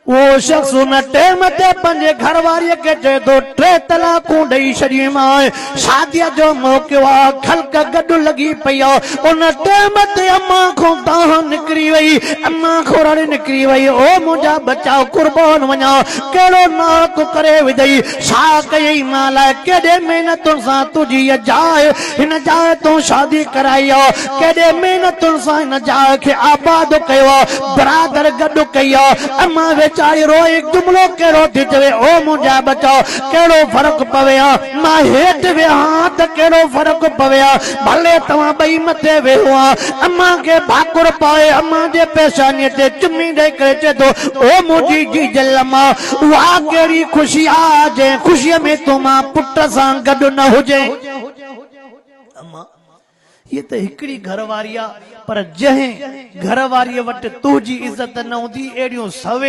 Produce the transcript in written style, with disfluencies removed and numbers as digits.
اهو شخص ان ٽيم تي پنهنجي گهر واريء کي چئي ٿو، ٽي طلاقون ڏئي ڇڏيومانء، شاديء جو موقعو آ، خلق گڏ لڳي پئي آ. ان ٽيم تي امان کان دانهن نڪري وئي، امان کان رڙ نڪري وئي، او منهنجا ٻچا قربان وڃان، ڪهڙو ناحق ڪري وڌئي، ڇا ڪيئي مان لاء، ڪيڏي محنتن سان تنهنجي هيء جاء، هن جاء تون شادي ڪرائي آ، ڪيڏي محنتن سان هن جاء کي آباد ڪيو آ، برادر گڏ ڪئي آ. امان ويچاري روئي جملو ڪهڙو ٿي چوي، او منهنجا ٻچا، ڪهڙو فرق پوي ها، مان هيٺ ويهان ته ڪهڙو فرق پوي ها، ڀلي توهان ٻئي مٿي ويهو ها. امان کي ڀاڪر پائي امان جي پيشانيء تي چمي ڏئي ڪري چئي ٿو، او منهنجي جيجل امان، اها ڪهڙي خوشي آ، جنهن خوشيء ۾ تون مان پٽ سان گڏ نه هجين. امان! هيء ته هڪڙي گهر واري آ، پر جنهن گهر واريء وٽ تنهنجي عزت نه هوندي، اهڙيون سوين.